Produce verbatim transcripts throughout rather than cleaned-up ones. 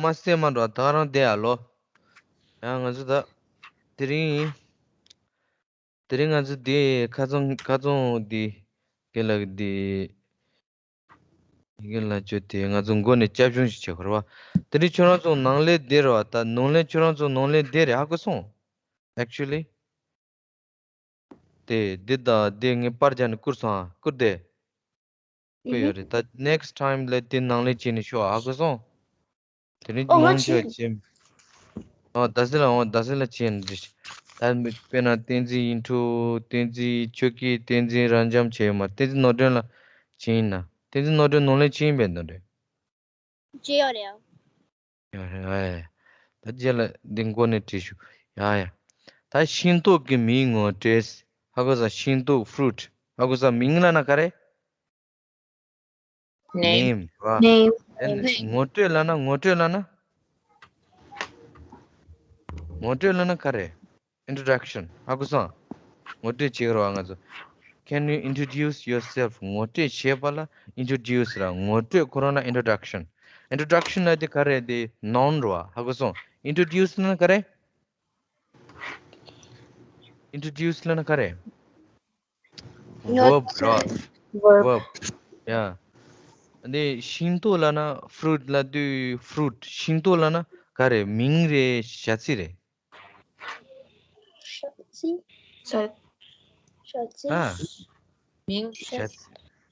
མ་སེ་མ་འགྲོ་ད་རང་བསྡད་ཨ་ལོ། ཡང་ང་ཚོ་ད་དེ་རིང་དེ་རིང་ང་ཚོ་དེ་ཁ་ཚོང་ཁ་ཚོང་དེ་དགེ་ལགས་དེ་དགེ་ལགས་ཅོ་དེ་ང་ཚོ་མགོ་ནས་སྐྱབས་བྱུང་ཞིག་བྱེད་དགོས་རེད་བ། དེ་རིང་ཁྱོད་རང་ཚོ་ནང་ལས་བསྡད་རེད་བ། ད་ནང་ལས་ཁྱོད་རང་ཚོ་ནང་ལས་བསྡད་རེད། ཧ་གོ་སོང་། Actually དེ་འདི་དང་འདི་ངས་པར་རྒྱག་ནས་བསྐུར་སོང་ཨ། བསྐུར་དེ། བསྐུར་ཡོད་རེད། ད་next time ལ་དེ་ནང་ལས་བྱས་ནས་ཤོག་ཧ་གོ་སོང་། དེ་ནས་ཨོ་ང་ནང་ཆོས་བྱས། ཨོ་ད་སེ་ལ་ཨོ་ད་སེ་ལ་བྱས་ནས་འདི། ད་དཔེར་ན་བསྟན་འཛིན་ཡིན་འཕྲོ། བསྟན་འཛིན་ཆོས་སྐྱིད། བསྟན་འཛིན་རབ་འབྱམས་བྱས་ཡོད་མ། བསྟན་འཛིན་ནོར་སྒྲོན་ལ་བྱས་ཡིན་ན། བསྟན་འཛིན་ནོར་སྒྲོན་ནང་ལས་བྱས་ཡིན་པས་འདོན་རེད། བྱས་ཡོད་རེད། ཡ་ཡ་ཡ། ད་རྗེས་ལ་འདི་མགོ་ནས་བྲིས་ཤོག་ཡ་ཡ། ད་ཤིང་ཏོག་གི་མིང་ངོ་སྤྲོད། ཧ་གོ་ས། ཤིང་ཏོག fruit ཧ་གོ་ས། མིང་ལབ་ན་ག་རེ། Name. Name ར། Name. ཨེ་ནི་ངོ་སྤྲོད་ལབ་ན། ངོ་སྤྲོད་ལབ་ན། ངོ་སྤྲོད་ལབ་ན་ག་རེ། Introduction ཧ་གོ་སོང་། ངོ་སྤྲོད་བྱེད་ཀྱི་རེད་བ་ང་ཚོ། Can you introduce yourself? ངོ་སྤྲོད་བྱེད་པ་ལ་introduce ར། ངོ་སྤྲོད་ཁོ་རང་ལ་introduction. Introduction ལབ་དེ་ག་རེ། དེ་noun རེད་བ། ཧ་གོ་སོང་། Introduce ལབ་ན་ག་རེ། Introduce ལབ་ན་ག་རེ། Verb ར། Verb. Verb. Yeah. འདི་ཤིང་ཏོག་ལབ་ན། fruit ལབ་དུས། fruit ཤིང་ཏོག་ལབ་ན་ག་རེ། མིང་རེད། བྱ་ཚིག་རེད། བྱ་ཚིག་བྱ་ཚིག་ཨ། མིང་། བྱ་ཚིག་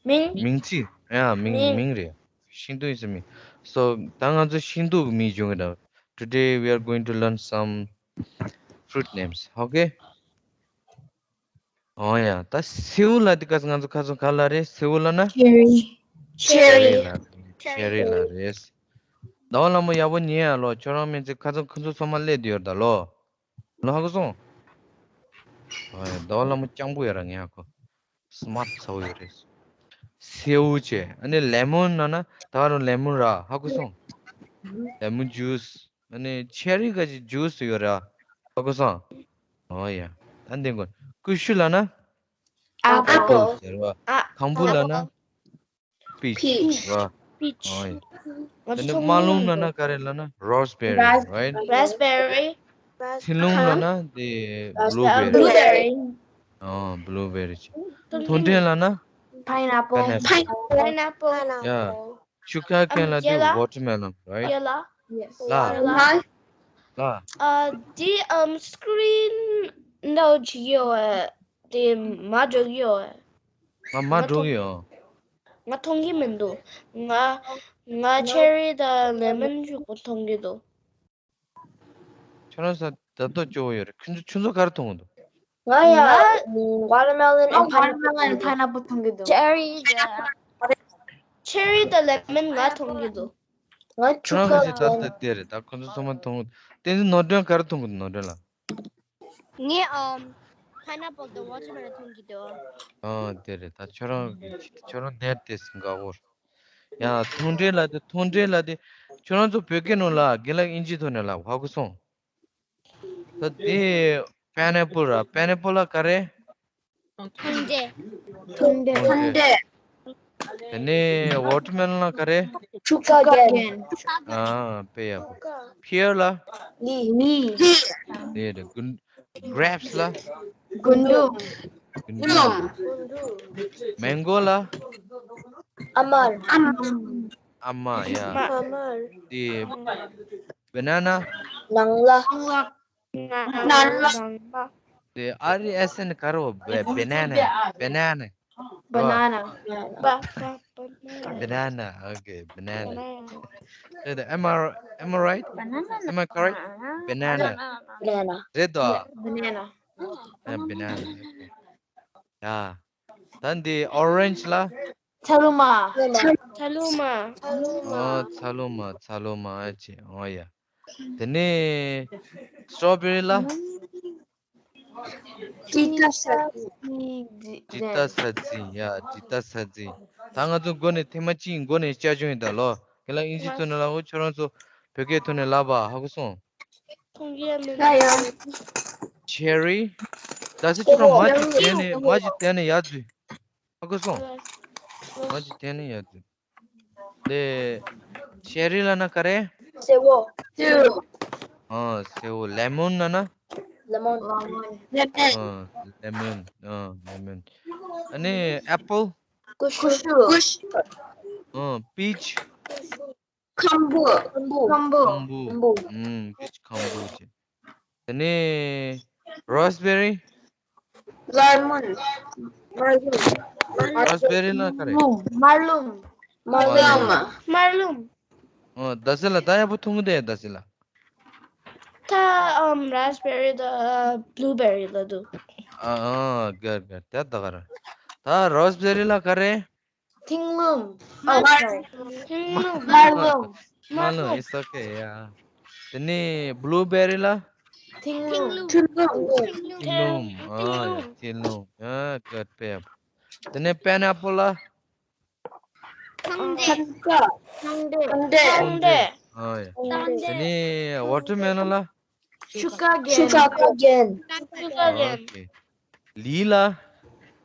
མིང་། མིང་ཚིག་ཡ། མིང་། མིང་། མིང་རེད། ཤིང་ཏོག་is a མིང་། So ད་ང་ཚོ་ཤིང་ཏོག་གི་མིང་སྦྱོང་གི་འདུག Today we are going to learn some fruit names. Okay? ཨོ་ཡ། ད་སེའུ་ལབ་དེ་ཁ་སང་ང་ཚོ་ཁ་སང་ག་ལབ་རེད། སེའུ་ལབ་ན། Cherry. Cherry. Cherry ལབ་རེད། ཟླ་བ་ལྷ་མོ་ཡག་པོ་ཉན་ཡ་ལོ། ཁྱོད་རང་མིན་ཚེ་ཁ་སང་ཁོ་ཚོ་ཚང་མ་སླེབས་བསྡད་ཡོད་རེད་ད་ལོ། ལོ་ཧ་གོ་སོང་། ཨོ་ཡ། ཟླ་བ་ལྷ་མོ་སྤྱང་པོ་ཡོད་ར། ངས་ཧ་གོ། smart ཚ་བོ་ཡོད་རེད། སེའུ་བྱས། ཨ་ནི་lemon ལབ་ན་ད་རུང་lemon ར། ཧ་གོ་སོང་། Lemon juice. ཨ་ནི་cherry ག་ཅིག་juice ཡོད་ར། ཧ་གོ་སོང་། ཨོ་ཡ། ད་འདི་གོ། ཀུ་ཤུ་ལབ་ན། Apple. Apple ཟེར་བ། ཨ། ཁམ་བུ་ལབ་ན། Peach. Peach ར། Peach. ཨོ་ཡ། ང་ཚོ་ད་ནི་ཚོ་དམར་ལུང་ལབ་ན་ག་རེ་ལབ་ན། raspberry, right? Raspberry. ཚིལ་ལུང་ལབ་ན་དེ་blueberry. Blueberry. ཨོ་blueberry བྱས། མཐོང་སྒྲས་ལབ་ན། Pineapple. Pineapple. ཡ། ཆུ་ཁ་མཁན་ལབ་དུས་watermelon, right? ཡ་ལ། Yes. ལ། ལ། ལ། ཨ། འདི་ཨམ་screen ནང་ཅིག་ཡོད་པས། དེ་མར་འགྲོ་གི་ཡོད་པས། ང་མར་འགྲོ་གི་ཡོད། ང་མཐོང་གི་མི་འདུག་ང་ང་cherry དང་lemon ཞིག་པོ་མཐོང་གི་འདུག་ཁྱོད་རང་ས་ད་ལྟོ་སྐྱོ་བོ་ཡོད་རེད། ཁྱོད་ཚོ་ཁྱོད་ཚོ་ག་རེ་མཐོང་གི་འདུག་ང་ཡ། ང་watermelon and pineapple མཐོང་གི་འདུག Cherry དང་cherry དང་lemon ང་མཐོང་གི་འདུག་ང་ཆུ་ཁ་ཁ་ཅིག་ད་ལྟ་དེ་རེད། ད་ཁོ་ཚོ་ཚང་མ་མཐོང་། བསྟན་འཛིན་ནོར་སྒྲོན་ག་རེ་མཐོང་གི་འདུག་ནོར་སྒྲོན་ལགས། ངས་ཨམ་pineapple དང་watermelon མཐོང་གི་འདུག་ཨ་དེ་རེད། ད་ཁྱོད་རང་ཁྱོད་རང་ནེཊ་དེ་སིང་ག་པོར། ཡ། མཐོང་སྒྲས་ལབ་དེ། མཐོང་སྒྲས་ལབ་དེ། ཁྱོད་རང་ཚོ་བོད་སྐད་ནང་ལ་རྒན་ལགས་དབྱིན་ཇི་ཐོག་ནས་ལབ། ཧ་གོ་སོང་། ད་དེ་pineapple ར། pineapple ལ་ག་རེ། མཐོང་སྒྲས། མཐོང་སྒྲས། མཐོང་སྒྲས། དེ་ནས་watermelon ལ་ག་རེ། ཆུ་ཁ་རྒན། ཨ་དཔེ་ཡག་པོ། pear ལ། ལི། ལི། དེ་རེད། grapes ལ། རྒུན་འབྲུམ། རྒུན་འབྲུམ། mango ལ། ཨ་མར། ཨ་མ། ཡ། ཨ་མར། དེ་banana། ནང་ལ། ནང་ལ། དེ R E S N ག་རེ། banana། banana། banana། banana། Okay, banana. Am I, am I right? Am I correct? Banana། རེད་དོ། banana། ཡ། ད་འདི་orange ལ། ཚ་ལུ་མ། ཚ་ལུ་མ། ཨོ་ཚ་ལུ་མ། ཚ་ལུ་མ་ཨ་ཅེ། ཨོ་ཡ། དེ་ནས་strawberry ལ། ཇི་ལྟ་ས་འཛིན། ཇི་ལྟ་ས་འཛིན། ཡ། ཇི་ལྟ་ས་འཛིན། ད་ང་ཚོ་མགོ་ནས་ཐེངས་མ་གཅིག་མགོ་ནས་བསྐྱར་སྦྱོང་ཡིན་ད་ལོ། རྒན་ལགས་དབྱིན་ཇི་ཐོག་ནས་ལབ་གོ། ཁྱོད་རང་ཚོ་བོད་སྐད་ཐོག་ནས་ལབ་པ། ཧ་གོ་སོང་། མཐོང་གི་ཡ་མེད། ཡ་ཡ། cherry། ད་སི་ཁྱོད་རང་མ་ཅིག་དེ་ནས་མ་ཅིག་དེ་ནས་ཡར་འཛུལ། ཧ་གོ་སོང་། མ་ཅིག་དེ་ནས་ཡར་འཛུལ། དེ་cherry ལབ་ན་ག་རེ། སེའུ། ཨ་སེའུ། ལེ་མོན་ན་ན། ལེ་མོན། ཨ་ལེ་མོན། ཨ་ལེ་མོན། ཨ་ནི་ཨེ་པལ། ཀུ་ཤུ། ཀུ་ཤུ། ཨ་པིཆ། ཁམ་བུ། ཁམ་བུ། ཁམ་བུ། ཨམ་པིཆ་ཁམ་བུ་ཅེ། དེ་ནས་རཱ་སི་བེ་རི། ལེ་མོན། མར་ལུམ། རཱ་སི་བེ་རི་ལ་ག་རེ། མར་ལུམ། མར་ལུམ། མར་ལུམ། ཨ་ད་སེ་ལ་ད་ཡག་པོ་མཐོང་གི་འདུག་ད་སེ་ལ། ད་ཨམ་རཱ་སི་བེ་རི་དང་བླུ་བེ་རི་ལ་འདུག་ཨ་ཨ་གར་གར་ད་ད་གར། ད་རཱ་སི་བེ་རི་ལ་ག་རེ། ཐིང་ལུམ། ཐིང་ལུམ། མར་ལུམ། མར་ལུམ། It's okay, yeah. དེ་ནས་བླུ་བེ་རི་ལ། ཐིང་ལུམ། ཐིང་ལུམ། ཐིང་ལུམ། ཨ་ཡ་ཐིང་ལུམ། ཨ་གར་དཔེ་ཡག་པོ། དེ་ནས་པའིན་ཨེ་པལ་ལ། ཐང་ཏེ། ཐང་ཀ། ཐང་ཏེ། ཐང་ཏེ། ཐང་ཏེ། ཨ་ཡ། དེ་ནས་ཝ་ཊར་མེ་ལོན་ལ། ཤུ་ག་གེན། ཤུ་ག་གེན། ཤུ་ག་གེན། ཨོ་ཁེ། ལི་ལ།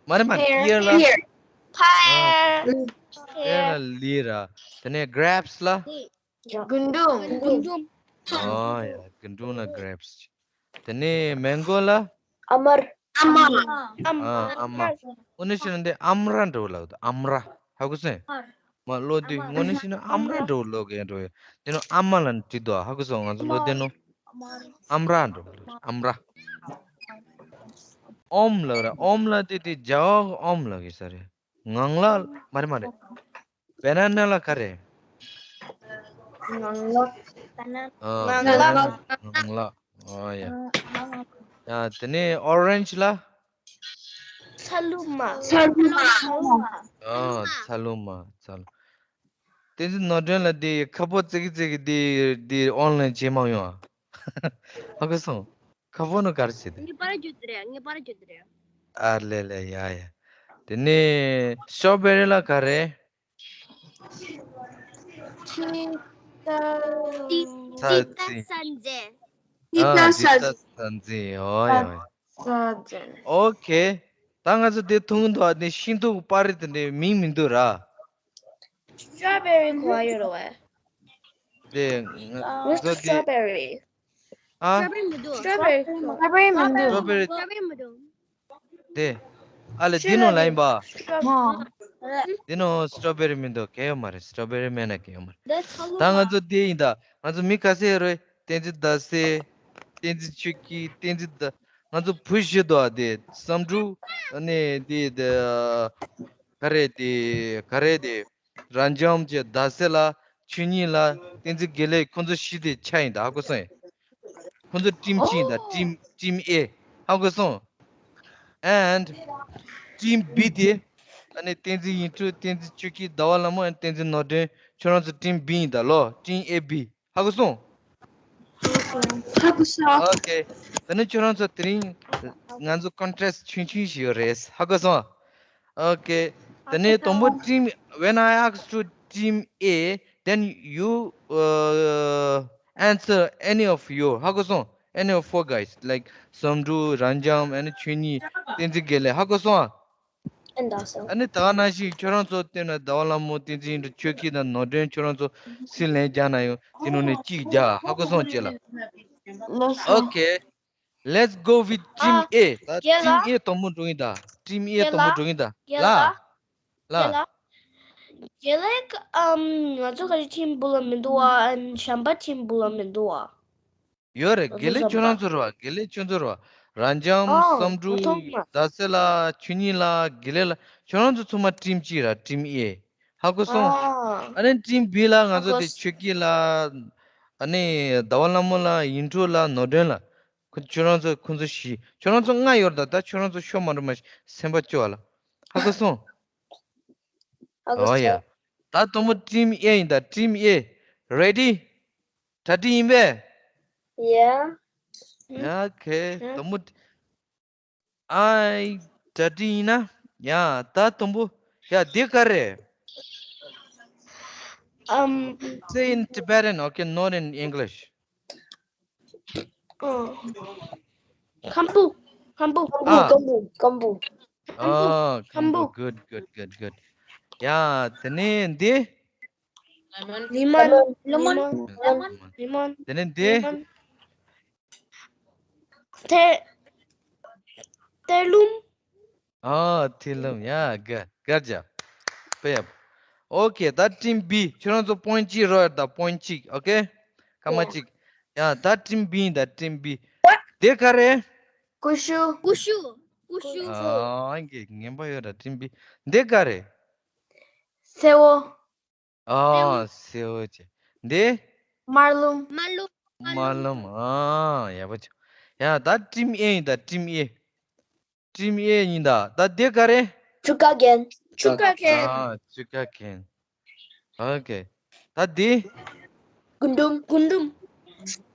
མ་རེད་མ་རེད། pear། པི་ཡར་ལ། pear། pear། པི་ཡར་ལ་ལི་ར། དེ་ནས་གྲེབ་སི་ལ། དགུན་འབྲུམ། དགུན་འབྲུམ། ཨོ་ཡ་དགུན་འབྲུམ་ལ་གྲེབ་སི། དེ་ནས་མེང་གོ་ལ། ཨ་མར། ཨ་མ། ཨམ། ཨ་ཨ་མ། འོ་ན་ཤི་ན་འདི་ཨམ་ར་འགྲོ་ལ་ཨམ་ར། ཧ་གོ་སོང་། མ་ལོ་དུས་དངོས་གནས་ཤི་ན་ཨམ་ར་འགྲོ་ལོ་གེ་འགྲོ་ཡོད། དེ་ནོ་ཨ་མ་ལ་བྲིས་དོ་ཧ་གོ་སོང་ང་ཚོ་ལོ་དེ་ནོ། ཨམ་ར་འགྲོ་ཨམ་ར། ཨོམ་ལ་ར་ཨོམ་ལ་དེ་དེ་རྒྱ་བ་ཨོམ་ལ་གེ་ས་རེད། ངང་ལ་མ་རེད་མ་རེད། བེ་ན་ན་ལ་ག་རེ། ངང་ལག། ཨ་ངང་ལག། ངང་ལག། ཨ་ཡ། ཡ་དེ་ནས་ཨོ་རེན་ཇི་ལ། ཚ་ལུ་མ། ཚ་ལུ་མ། ཨ་ཚ་ལུ་མ་ཚ་ལུ། དེ་ཚོ་ནོར་སྒྲོན་ལ་དེ་ཁ་པོ་ཙིག་ཙིག་དེ་དེ་ཨོན་ལན་བྱེད་མ་ཡོང་ཨ། ཧ་གོ་སོང་། ཁ་པོ་ནོ་གར་བྱེད་དེ། ངེས་པར་བརྗོད་དེ་རེད། ངེས་པར་བརྗོད་དེ་རེད། ཨ་ལེ་ལེ་ཡ་ཡ། དེ་ནས་སི་ཊོ་བེ་རི་ལ་ག་རེ། ཅི་ད། ཏི་ཚ་ཏི་ཏ་ས་འཛེ། ཏི་ཏ་ས། ས་འཛིན། ཨོ་ཡ་ཡ། ས་འཛིན། ཨོ་ཁེ། ད་ང་ཚོ་དེ་ཐུང་འདུག་ཨ་དེ་ཤིན་ཏུ་པར་རི་དེ་འདྲའི་མིང་མི་འདུག་ར། སི་ཊོ་བེ་རི་གོ་ཡོད་རེད་བས། དེ་ང་ཚོ་སི་ཊོ་དེ་བེ་རི། ཨ། སི་ཊོ་བེ་རི་མི་འདུག་སི་ཊོ་བེ་རི་གོ། ས་བེ་མི་འདུག་སི་ཊོ་བེ་རི། སི་ཊོ་བེ་རི་མི་འདུག་དེ། ཨ་ལེ་དེ་ནོ་ལ་ཡིན་པ། མོ། དེ་ནོ་སི་ཊོ་བེ་རི་མི་འདུག་གལ་ཡོད་མ་རེད། སི་ཊོ་བེ་རི་མེད་ན་གལ་ཡོད་མ་རེད། ད་ཚ་ལུ་ད་ང་མ། ཚོ་དེ་ཡིན་ད། ང་ཚོ་མི་ག་ཚད་རེད། བསྟན་འཛིན་ཟླ་གསལ། བསྟན་འཛིན་ཆོས་སྐྱིད། བསྟན་འཛིན་ཟླ། ང་ཚོ་བུ་བཞི་འདུག་ཨ་དེ་བསམ་འགྲུབ། ཨ་ནི་དེ་དེ། ག་རེ་དེ། ག་རེ་དེ། རབ་འབྱམས་ཀྱི་ཟླ་གསལ་ལ། ཆོས་ཉིད་ལ། བསྟན་འཛིན་དགེ་ལེགས། ཁོང་ཚོ་བཞི་དེ་ཆ་ཡིན་ད་ཧ་གོ་སོང་ཡིན། ཁོང་ཚོ་ཊིམ་གཅིག་ཡིན་ད། ཊིམ་ཊིམ་ཨེ། ཧ་གོ་སོང་། And ཊིམ་བི་དེ། ཨ་ནི་བསྟན་འཛིན་ཡིད་འཕྲོག་བསྟན་འཛིན་ཆོས་སྐྱིད། ཟླ་བ་ལྷ་མོ། ཨ་ནི་བསྟན་འཛིན་ནོར་སྒྲོན། ཁྱོད་རང་ཚོ་ཊིམ་བི་ཡིན་ད་ལོ། ཊིམ་ཨེ་བི། ཧ་གོ་སོང་། ཧ་གོ་སོང་། ཨོ་ཁེ། ད་ནི་ཁྱོད་རང་ཚོ་དེ་རིང་ང་ཚོ་ཀོན་ཊེ་སི་ཊི་ཆུང་ཆུང་ཞིག་ཡོད་རེད། ཧ་གོ་སོང་། ཨོ་ཁེ། ད་ནི་དང་པོ་ཊིམ། When I ask to team A, then you, uh, answer any of your. ཧ་གོ་སོང་། Any of four guys, like བསམ་འགྲུབ། རབ་འབྱམས། ཨ་ནི་ཆོས་ཉིད། བསྟན་འཛིན་དགེ་ལེགས། ཧ་གོ་སོང་ཨ། ཨེ་འདྲ་སོང་། ཨ་ནི་ད་ག་ནང་བཞིན་ཁྱོད་རང་ཚོ་བལྟས་ན་ཟླ་བ་ལྷ་མོ། བསྟན་འཛིན་ཡིད་འཕྲོག་ཆོས་སྐྱིད་དང་ནོར་སྒྲོན། ཁྱོད་རང་ཚོ་སུས་ལན་རྒྱག་ན་ཡང་དེ་ནང་ནས་གཅིག་རྒྱག་ཧ་གོ་སོང་ཅེས་ལ། ལགས་སོ། Okay, let's go with team A. ད་རྒན་ལགས། ཊིམ་ཨེ་དང་པོ་འགྲོ་ཡིན་ད། ཊིམ་ཨེ་དང་པོ་འགྲོ་ཡིན་ད། རྒན་ལ། ལགས། ལ། རྒན་ལགས། རྒན་ལགས། ཨམ་ང་ཚོ་ག་རེ་ཊིམ་བུ་ལ་མི་འདུག་བ། ཨན་གཞན་པ་ཊིམ་བུ་ལ་མི་འདུག་བ། ཡོད་རེད། ང་ཚོ་དགེ་ལེགས་ཁྱོད་རང་ཚོ་རེད་བ། དགེ་ལེགས་ཁྱོད་ཚོ་རེད་བ། རབ་འབྱམས། ཨོ། བསམ་འགྲུབ། ང་མཐོང་མ། ཟླ་གསལ་ལགས། ཆོས་ཉིད་ལགས། དགེ་ལེགས་ལགས། ཁྱོད་རང་ཚོ་ཚང་མ་ཊིམ་གཅིག་ར། ཊིམ་ཨེ། ཧ་གོ་སོང་། ཨ། ཨ་ནི་ཊིམ་བི་ལ་ང་ཚོ་ཧ་གོ་དེ་ཆོས་སྐྱིད་ལགས། ཨ་ནི་ཟླ་བ་ལྷ་མོ་ལགས། ཡིད་འཕྲོག་ལགས། ནོར་སྒྲོན་ལགས། ཁོ་ཁྱོད་རང་ཚོ་ཁོ་ཚོ་བཞི། ཁྱོད་རང་ཚོ་ལྔ་ཡོད་རེད་ད། ད་ཁྱོད་རང་ཚོ་ཤོག་མ་འགྲོ་མ་སེམས་པ་སྐྱོ་བ་ལ། ཧ་གོ་སོང་། ཧ་གོ་ཨོ་ཡ། སོང་། ད་དང་པོ་ཊིམ་ཨེ་ཡིན་ད། ཊིམ་ཨེ། Ready? གྲ་སྒྲིག་ཡིན་པས། Yeah. Okay. དང་པོ། ཨའི། གྲ་སྒྲིག་ཡིན་ན། ཡ། ད་དང་པོ། ཡ། འདི་ག་རེ། ཨམ། Say in Tibetan, okay, not in English. ཨོ། ཁམ་བུ། ཁམ་བུ། ཨ། སྐམ་པོ། སྐམ་པོ། ཨ། ཁམ་བུ། Good, good, good, good. ཡ། དེ་ནས་འདི། ལེ་མོན། ལེ་མོན། ལེ་མོན། དེ་ནས་འདི། ཐེར། ཐེར་ལུམ། ཨ། ཐེར་ལུམ། ཡ། ག་གར་ཇ། དཔེ་ཡག་པོ། ཨོ་ཁེ། ད་ཊིམ་བི། ཁྱོད་རང་ཚོ་པོ་ཡིན་ཊ་གཅིག་རག་ཡོད་ད། པོ་ཡིན་ཊ་གཅིག་ཨོ་ཁེ། སྐར་མ་གཅིག་ཡ། ད་ཊིམ་བི་ཡིན་ད། ཊིམ་བི། འདི་ག་རེད། ཀུ་ཤུ། ཀུ་ཤུ། ཀུ་ཤུ། ཨ། ཨང་ཀི་ངན་པ་ཡོད་ར། ཊིམ་བི། འདི་ག་རེད། སེར་བོ། ཨ། སེར་བོ་བྱས། འདི། དམར་ལུམ། དམར་ལུམ། དམར་ལུམ། ཨ། ཡག་པོ་བྱས། ཡ། ད་ཊིམ་ཨེ་ཡིན་ད། ཊིམ་ཨེ། ཊིམ་ཨེ་ཡིན་ད། ད་འདི་ག་རེད། ཆུ་ཀ་གན། ཆུ་ཀ་གན། ཨ། ཆུ་ཀ་གན། ཨོ་ཁེ། ད་འདི། རྒུན་འབྲུམ། རྒུན་འབྲུམ།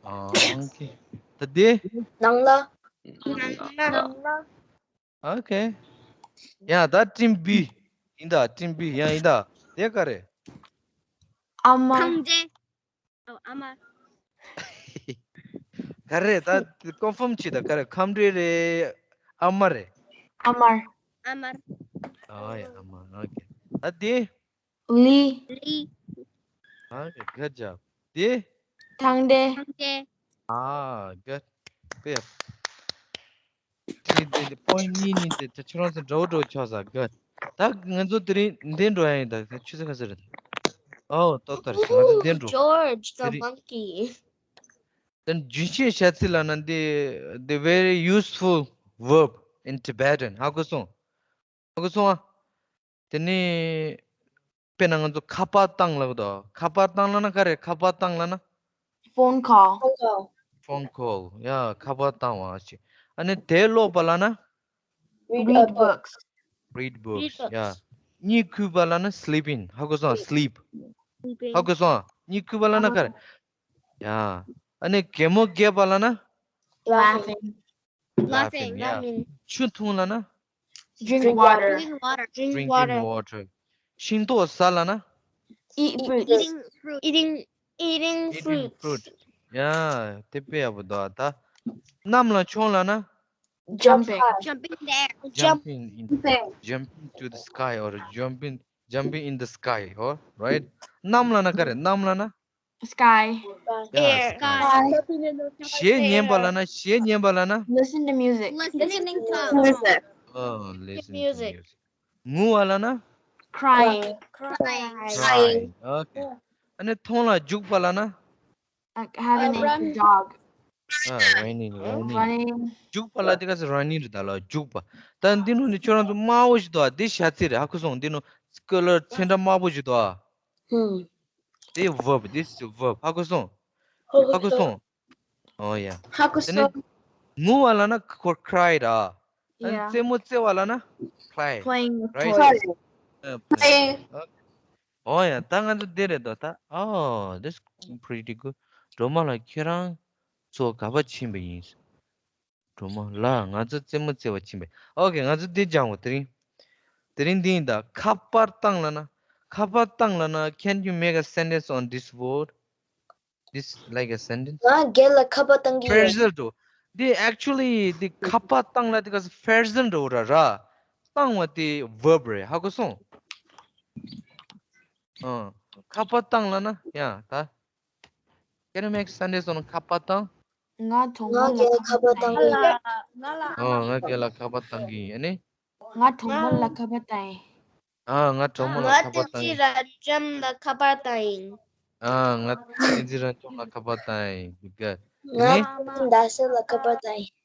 ཨ། ཨོ་ཁེ། ད་འདི། ནང་ལ། ནང་ལ། ནང་ལ། ཨོ་ཁེ། ཡ། ད་ཊིམ་བི་ཡིན་ད། ཊིམ་བི། ཡ། ཡིན་ད། དེ་ག་རེད། ཨ་མ། ཁམ་འདྲེ། ཨོ། ཨ་མ། ག་རེད། ད་ཀོན་ཕོམ་བྱེད་ད། ག་རེད། ཁམ་འདྲེ་རེད། ཨ་མ་རེད། ཨ་མར། ཨ་མར། ཨ་ཡ། ཨ་མ། ཨོ་ཁེ། ད་དེ། ལི། ལི། ཨོ་ཁེ། ག་ཇ། དེ། ཐང་འདྲེ། ཐང་འདྲེ། ཨ། ག་དཔེ། དེ་དེ་དེ་པོ་ཡིན་ཊ་གཉིས་གཉིས་དེ་ད་ཁྱོད་རང་ཚོ་འདྲ་བོ་འདྲ་བོ་ཆགས་ས། ག་ད་ང་ཚོ་དེ་རིང་འདི་འགྲོ་ཡ་ཡིན་ད། ཆུ་ཚོད་ག་ཚོད་རེད། ཨོ། ཏོག་ཏོག་རེད། ང་ཚོ་འདི་འགྲོ། George the དེ་རིང་monkey. དེ་རྒྱུན་ཤེས་བྱ་ཚིག་ལབ་ན་འདི། the very useful verb in Tibetan. ཧ་གོ་སོང་། ཧ་གོ་སོང་ཨ། དེ་ནས་དཔེར་ན་ང་ཚོ་ཁ་པར་བཏང་ལབ་དོ། ཁ་པར་བཏང་ལབ་ན་ག་རེ། ཁ་པར་བཏང་ལབ་ན། Phone call. Phone call. ཡ། ཁ་པར་བཏང་བ་ཞིག་ཨ་ནི་དེབ་ཀློག་པ་ལབ་ན། Read books. Read books. ཡ། གཉིད་ཁུག་པ་ལབ་ན། sleeping. ཧ་གོ་སོང་། sleep. ཧ་གོ་སོང་། གཉིད་ཁུག་པ་ལབ་ན་ག་རེ། ཡ། ཨ་ནི་གད་མོ་བགད་པ་ལབ་ན། Laughing. Laughing. ཡ། ཆུ་འཐུང་ལབ་ན། Drink water. Drink water. Drinking water. ཤིང་ཏོག་ཟ་ལབ་ན། Eat fruits. Eating fruit. Eating, eating fruits. ཡ། དེ་དཔེ་ཡག་པོ་འདུག་ཨ། ད་གནམ་ལ་མཆོང་ལབ་ན། Jumping. Jumping there. Jumping in, jumping to the sky or jumping, jumping in the sky, or, right? གནམ་ལབ་ན་ག་རེ། གནམ་ལབ་ན། Sky. Air. Sky. གཞས་ཉན་པ་ལབ་ན། གཞས་ཉན་པ་ལབ་ན། Listen to music. Listening to music. Oh, listen to music. ངུ་བ་ལབ་ན། Crying. Crying. Crying. Okay. ཨ་ནི་མཐོང་ལ་རྒྱུག་པ་ལབ་ན། Like having a dog. ཨ། running, running. Running. རྒྱུག་པ་ལབ་དེ་ག་ས་running རེད་ད་ལོ། རྒྱུག་པ། ད་འདི་ནང་ནས་ཁྱོད་རང་ཚོ་དམར་པོ་ཞིག་འདུག་ཨ། འདི་བྱ་ཚིག་རེད། ཧ་གོ་སོང་། འདི་ནང་ཀ་ལར་ཚོན་ཁྲ་དམར་པོ་ཞིག་འདུག་ཨ། ཧུམ། དེ་verb། This is a verb. ཧ་གོ་སོང་། ཧ་གོ་སོང་། ཨོ་ཡ། ཧ་གོ་སོང་། དེ་ནས་ངུ་བ་ལབ་ན་cry ར། ཨ་ནི་རྩེད་མོ་རྩེ་བ་ལབ་ན་play. Playing with toys. Right? Play. ཨོ་ཡ། ད་ང་ཚོ་འདི་རེད་དོ་ད། Oh, that's pretty good. སྒྲོལ་མ་ལགས་ཁྱེད་རང་ཚོ་ག་པར་ཕྱིན་པ་ཡིན། སྒྲོལ་མ་ལགས། ང་ཚོ་རྩེད་མོ་རྩེ་བར་ཕྱིན་པ་ཡིན། Okay, ང་ཚོ་འདི་སྦྱང་དགོས་དེ་རིང་། དེ་རིང་འདི་ཡིན་ད། ཁ་པར་བཏང་ལབ་ན། ཁ་པར་བཏང་ལབ་ན། Can you make a sentence on this word? This like a sentence? ང་རྒན་ལ་ཁ་པར་བཏང་གི་ཡོད། Phrasal འགྲོ། འདི་actually འདི་ཁ་པར་བཏང་ལབ་དེ་ག་phrasal འགྲོ་ར་ར། བཏང་བ་དེ་verb རེད། ཧ་གོ་སོང་། ཨ། ཁ་པར་བཏང་ལབ་ན་ཡ་ད། Can you make sentence on ཁ་པར་བཏང་། ང་གྲོགས་མོ་ལ་ཁ་པར་བཏང་གི་ཡིན། ཨ། ང་རྒན་ལ་ཁ་པར་བཏང་གི་ཡིན། ཨ་ནི། ང་གྲོགས་མོ་ལ་ཁ་པར་བཏང་ཡིན། ཨ། ང་གྲོགས་མོ་ལ་ཁ་པར་བཏང་ཡིན། ང་བསྟན་འཛིན་རབ་འབྱམས་ལ་ཁ་པར་བཏང་ཡིན། ཨ། ང་བསྟན་འཛིན་རབ་འབྱམས་ལ་ཁ་པར་བཏང་ཡིན། Good. ཨ་ནི། ང་བསྟན་འཛིན་ཟླ་གསལ་ལ་ཁ་པར་བཏང་ཡིན།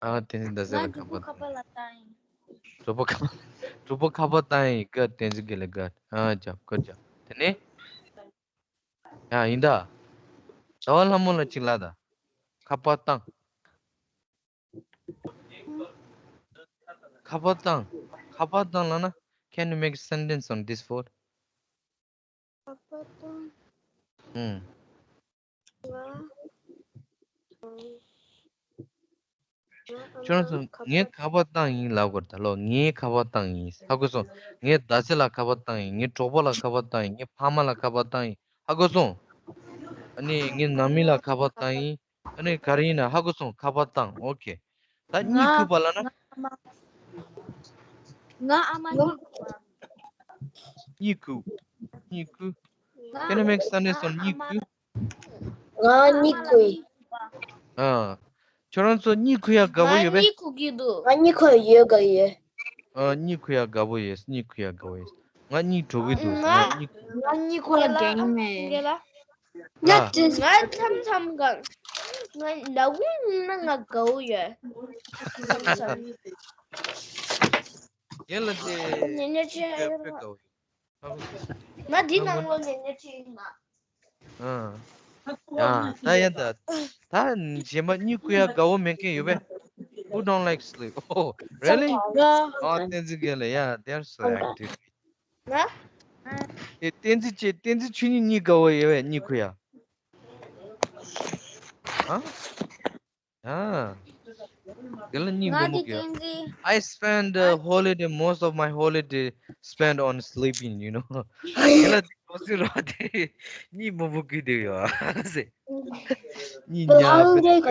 ཨ། བསྟན་འཛིན་ཟླ་གསལ་ལ་ཁ་པར་བཏང་ཡིན། གྲོགས་པོ་ཁ་པར། གྲོགས་པོ་ཁ་པར་བཏང་ཡིན། Good. བསྟན་འཛིན་རྒན་ལགས། Good. ཨ། job. Good job. དེ་ནས། ཡ། ཡིན་ད། ཟླ་བ་ལྷ་མོ་ལ་གཅིག་ལབ་ད། ཁ་པར་བཏང་། ཁ་པར་བཏང་། ཁ་པར་བཏང་ལབ་ན། Can you make sentence on this word? ཁ་པར་བཏང་། ཨུམ། ང་། ཁྱོད་རང་ཚོ་ངས་ཁ་པར་བཏང་ཡིན་ལབ་དགོས་རེད་ད་ལོ། ངས་ཁ་པར་བཏང་ཡིན། ཧ་གོ་སོང་། ངས་ཟླ་ཚེ་ལ་ཁ་པར་བཏང་ཡིན། ངའི་གྲོགས་པོ་ལ་ཁ་པར་བཏང་ཡིན། ངའི་ཕ་མ་ལ་ཁ་པར་བཏང་ཡིན། ཧ་གོ་སོང་། ཨ་ནི་ངའི་ནང་མི་ལ་ཁ་པར་བཏང་ཡིན། ཨ་ནི་ག་རེ་ཡིན་ན་ཧ་གོ་སོང་། ཁ་པར་བཏང་། ཨོ་ཁེ། ད་གཉིད་ཁུག་པ་ལབ་ན། ང་ཨ་མ། ང་ཨ་མ་གཉིད་ཁུག་པ། གཉིད་ཁུག་གཉིད་ཁུག Can you make sentence on གཉིད་ཁུག་ང་གཉིད་ཁུག་ཨ། ཁྱོད་རང་ཚོ་གཉིད་ཁུག་ཡ་དགའ་པོ་ཡོད་པས། ང་གཉིད་ཁུག་གི་འདུག་ང་གཉིད་ཁུག་ཡོད་དགའ་ཡོད། ཨ། གཉིད་ཁུག་ཡ་དགའ་པོ་ཡོད། གཉིད་ཁུག་ཡ་དགའ་པོ་ཡོད། ང་གཉིད་འགྲོ་གི་འདུག་ང་ང་གཉིད་ཁུག་ཡ་དགའ་ཡིན་མེད། ང་ལ། ང་ལ། ང་མཚམས་མཚམས་གང་། ང་ལ་དགུང་ན་ང་དགའ་བོ་ཡོད། མཚམས་མཚམས། ཡན་ལ་དེ་ཉེ་ཉེ་ཆེ་དཔེ་དགའ་བོ་ཡོད། ང་འདི་ནང་ལོགས་ནས་ཉེ་ཆེ་ཡིན་ན། ཨ། ཡ། ད་ཡ་ད། ད་གཞན་པ་གཉིད་ཁུག་ཡ་དགའ་བོ་མེད་མཁན་ཡོད་པས། Who don't like sleep? Oh, really? ཨ། བསྟན་འཛིན་རྒན་ལགས། Yeah, they're so active. ང་། ཨེ། བསྟན་འཛིན་ཁྱེད། བསྟན་འཛིན་ཁྱེད་གཉིད་གཉིད་དགའ་བོ་ཡོད་པས། གཉིད་ཁུག་ཡ། ཨ། ཨ། དེ་ལ་གཉིད་མ་ང་མུག་གི། བསྟན་འཛིན། I spend a holiday, most of my holiday spent on sleeping, you know. དེ་ལ་གོ་སྲིད་རོགས་དེ་གཉིད་མ་མུག་གི་དེ་ཡོད་ཟེར། གཉིད་ཉལ་བ་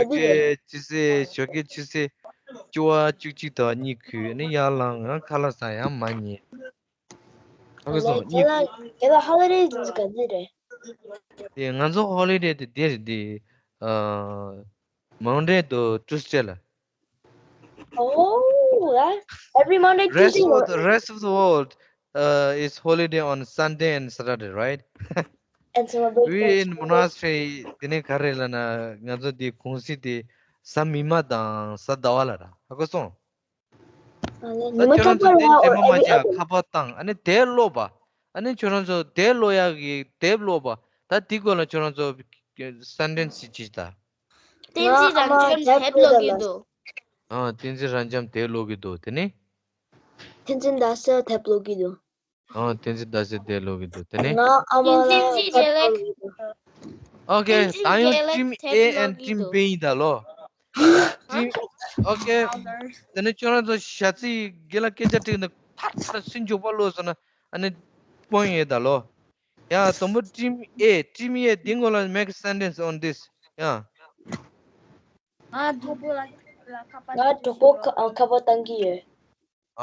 ཆུ་ཚོད་ཞོགས་ཀའི་ཆུ་ཚོད་བཅུ་པ་བཅུ་གཅིག་དང་གཉིད་ཁུག་ནི་ཡར་ལངས། ཡང་ཁ་ལག་ཟ་ཡང་མ་ཉལ། ཨ་ཁུ་སོང་། ཁྱེད་ལ་ཁྱེད་ལ་ཧོ་ལི་ཌེ་ག་ཚོད་རེད། དེ་ང་ཚོ་ཧོ་ལི་ཌེ་དེ་དེ་རེད་དེ། ཨ། མོན་ཌེ་དང་ཊུ་སི་ཌེ་ལ། Oh, yeah. Every Monday, Tuesday. Rest of the, rest of the world, uh, is holiday on Sunday and Saturday, right? And celebrate. We in monastery དེ་ནས་ག་རེ་ལབ་ན། ང་ཚོ་དེ་གུང་སེང་དེ་གཟའ་མིག་དམར་དང་གཟའ་ཟླ་བ་ལ་ར། ཧ་གོ་སོང་། ཨ་ལས། ད་ཉི་མ་ཁྱོད་རང་ཚོ་རྟག་པར་དེ་ཨོ་འདྲེ་མ་མ་ཨོ་བྱས་ཨོ་ཁ་པར་བཏང་། ཨ་ནི་དེབ་ཀློག་པ། ཨ་ནི་ཁྱོད་རང་ཚོ་དེབ་ཀློག་ཡག་གི་དེབ་ཀློག་པ། ད་དེ་སྐོར་ལ་ཁྱོད་རང་ཚོ་སེན་ཊེན་སི་ཅིག་ད། བསྟན་འཛིན་རབ་འབྱམས་དེབ་ཀློག་གི་འདུག་ཨ། བསྟན་འཛིན་རབ་འབྱམས་དེབ་ཀློག་གི་འདུག་དེ་ནི། བསྟན་འཛིན་ཟླ་ཟེར་དེབ་ཀློག་གི་འདུག་ཨ། བསྟན་འཛིན་ཟླ་ཟེར་དེབ་ཀློག་གི་འདུག་དེ་ནི། ང་ཨ་མ་ལ་བསྟན་འཛིན་དེབ་ཀློག་གི་འདུག་ཨོ་ཁེ། ད་ཡང་ཊིམ་ཨེ་ཨེན་ཊིམ་བི་ཡིན་ད་ལོ། ཊིམ། ཨོ་ཁེ། དེ་ནས་ཁྱོད་རང་ཚོ་ཞག་ཚི་རྒན་ལགས་སྐད་ཆ་དྲིས་ན་ཐར་ཐར་སུན་འཇོག་པ་ལོས་ཟེར་ན། ཨ་ནི་པོ་ཡིན་ཡོད་ད་ལོ། ཡ། དང་པོ་ཊིམ་ཨེ། ཊིམ་ཨེ་དེ་སྐོར་ལ་make sentence on this. ཡ། ང་གྲོགས་པོ་ལ་ཁ་པར་ང་གྲོགས་པོ་ཁ་ཁ་པར་བཏང་གི་ཡོད།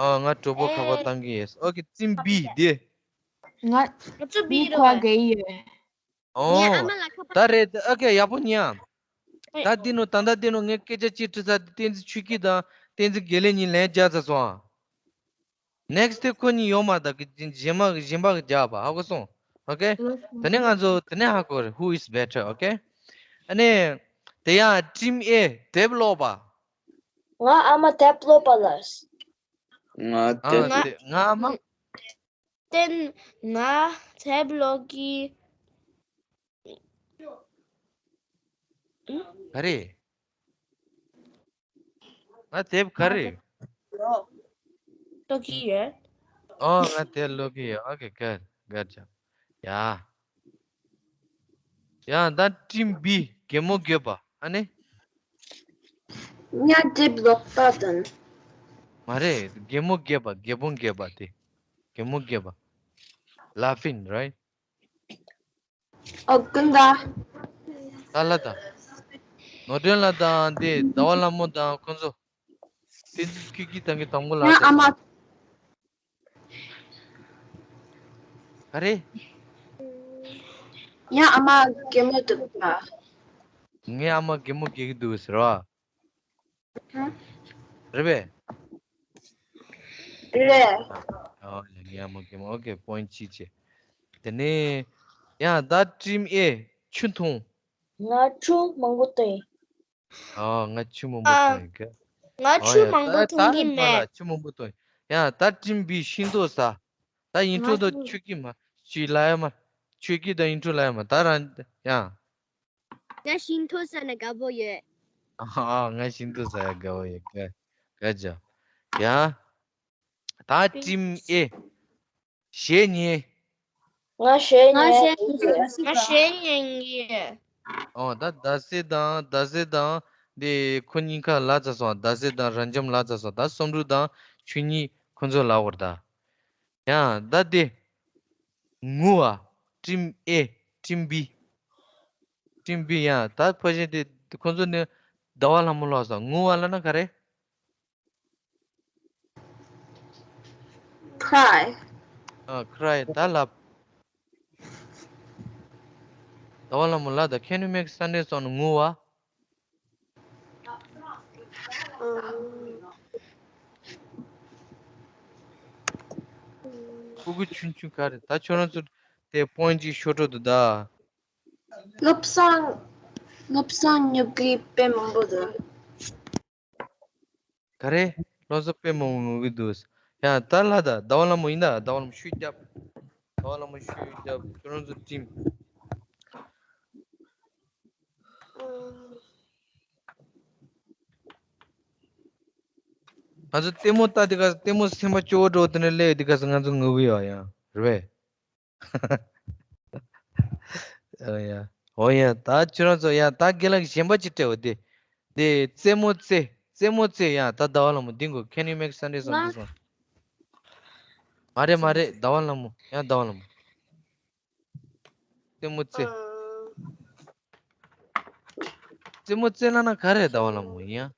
ཨ། ང་གྲོགས་པོ་ཁ་པར་བཏང་གི་ཡོད། ཨོ་ཁེ། ཊིམ་བི་དེ། ང་ང་ཚོ་བི་རེད་པ། ག་ཡི་ཡོད། ཨོ། ངས་ཨ་མ་ལ་ཁ་པར། ད་རེད། ཨོ་ཁེ། ཡག་པོ་ཉན་ཨ། ད་འདི་ནོ། ད་ད་འདི་ནོ་ངས་སྐད་ཆ་གཅིག་དྲི་ས། དེ་བསྟན་འཛིན་ཆོས་སྐྱིད་དང་བསྟན་འཛིན་དགེ་ལེགས་གཉིས་ལན་རྒྱག་ཚར་སོང་ཨ། ནེག་སི་ཊི་དེ་ཁོ་གཉིས་ཡོད་མ་རེད། ད་གི་གཞན་མ་གཞན་པ་གི་རྒྱག་པ། ཧ་གོ་སོང་། ཨོ་ཁེ། དེ་ནས་ང་ཚོ་དེ་ནས་ཧ་གོ་རེད། Who is better? ཨོ་ཁེ། ཨ་ནི་དེ་ཡང་ཊིམ་ཨེ་དེབ་ཀློག་པ། ང་ཨ་མ་དེབ་ཀློག་པ་ལ། ང་ཨ་དེབ། དེ་ང་ཨ་མ། བསྟན། ང་དེབ་ཀློག་གི། ག་རེ། ང་དེབ་ག་རེ། ཀློག་གི་ཡོད། ཨོ། ང་དེབ་ཀློག་གི་ཡོད། ཨོ་ཁེ། ག་ག་ཅག་ཡ། ཡ། ད་ཊིམ་བི་གད་མོ་བགད་པ། ཨ་ནི། ང་དེབ་ཀློག་པ་དང་། མ་རེད། གད་མོ་བགད་པ། གད་མོ་བགད་པ་དེ། གད་མོ་བགད་པ། Laughing, right? ཨོ་ཀུན་ད། ད་ལ་ད། ནོར་སྒྲོན་ལགས་དང་དེ་ཟླ་བ་ལྷ་མོ་དང་ཁོང་ཚོ། དེ་ཁྱོད་ཀྱིས་དང་གི་དང་པོ་ལ། ཡ་ཨ་མ། ག་རེ། ཡ་ཨ་མ་གད་མོ་འདུག་པ། ངའི་ཨ་མ་གད་མོ་བགད་ཀྱི་འདུག་ཟེར་བ། རེད་པས། རེད། ཨོ་ཡ། ངའི་ཨ་མ་གད་མོ། ཨོ་ཁེ། པོ་ཡིན་ཊི་གཅིག་བྱས། དེ་ནས་ཡ། ད་ཊིམ་ཨེ་ཆུ་འཐུང་། ང་ཆུ་མང་པོ་འཐུང་། ཨ། ང་ཆུ་མང་པོ་འཐུང་ཡིན་གི། ང་ཨོ་ཆུ་ཡ། མང་པོ་ད་འཐུང་ད་གི་མ་མེད། ལ་ཆུ་མང་པོ་འཐུང་ཡ། ད་ཊིམ་བི་ཤིང་ཏོག་ཟ། ད་ཡིན་ང་ཁྲོ་དང་ཆུ། ཆོས་སྐྱིད་མ་ཞིག་ལ་ཡ་མ། ཆོས་སྐྱིད་དང་ཡིན་ཁྲོ་ལ་ཡ་མ། ད་རང་ཡ། ད་ཤིང་ཏོག་ཟ་ན་དགའ་པོ་ཡོད། ཨ། ང་ཤིང་ཏོག་ཟ་ཡ་དགའ་པོ་ཡོད་ག། ག་ཅག་ཡ། ད་ཊིམ་ཨེ། གཞས་ཉན། ང་གཞས་ང་ཉན། གཞས་ཉན། ང་གཞས་ཉན་གི། ཨོ། ད་ཟླ་ཟེར་དང་། ཟླ་ཟེར་དང་དེ་ཁོ་གཉིས་ཀ་ལ་ཚར་སོང་། ཟླ་ཟེར་དང་རབ་འབྱམས་ལ་ཚར་སོང་། ད་བསམ་གྲུབ་དང་ཆོས་ཉིད་ཁོ་ཚོ་ལ་བར་ད། ཡང་ད་དེ་ངུ་བ། ཊིམ་ཨེ། ཊིམ་བི། ཊིམ་བི་ཡང་ད་ཕལ་ཆེར་དེ་ཁོ་ཚོ་ནི་ཟླ་བ་ལྷ་མོ་ལ་ཚར་སོང་། ངུ་བ་ལབ་ན་ག་རེ། Cry. ཨ། cry། ད་ལབ། ཟླ་བ་ལྷ་མོ་ལ་ད། Can you make Sunday song? ངུ་བ། ཕྲུ་གུ་ཆུང་ཆུང་ག་རེ། ད་ཁྱོད་རང་ཚོ་དེ་པོན་ཅིག་ཤོར་འགྲོ་འདུག་ད། སློབ་གསོ། སློབ་གསོ་ཉོབ་གི་དཔེ་མང་པོ་འདུག་ག་རེ། སློབ་གསོ་དཔེ་མང་པོ་ངུ་གི་འདུག་ཡ་ད་ལ་ད་ཟླ་བ་ལྷ་མོ་ཡིན་ད། ཟླ་བ་ལྷ་མོ་ཤུགས་རྒྱབ། ཟླ་བ་ལྷ་མོ་ཤུགས་རྒྱབ། ཁྱོད་རང་ཚོ་ཊིམ། ང་ཚོ་ལྟད་མོ་ལྟ་དེ་ག་ལྟད་མོ་སེམས་པ་སྐྱོ་བོ་འགྲོ་དེ་ནས་སླེབས་དེ་ག་ང་ཚོ་ངུ་གི་ཡོད་ཡ་རེད་པས། ཨོ་ཡ། ཨོ་ཡ། ད་ཁྱོད་རང་ཚོ་ཡ་ད་རྒན་ལགས་གཞན་པ་ཅིག་སྤྲད་འོ་དེ། དེ་རྩེད་མོ་རྩེ། རྩེད་མོ་རྩེ་ཡ་ད་ཟླ་བ་ལྷ་མོ་འདི་གོ། Can you make Sunday song? This one. མ་རེད་མ་རེད། ཟླ་བ་ལྷ་མོ་ཡ་ཟླ་བ་ལྷ་མོ། རྩེད་མོ་རྩེ། རྩེད་མོ་རྩེ་ལབ་ན་ག་རེ་ཟླ་བ་ལྷ་མོ་ཡིན་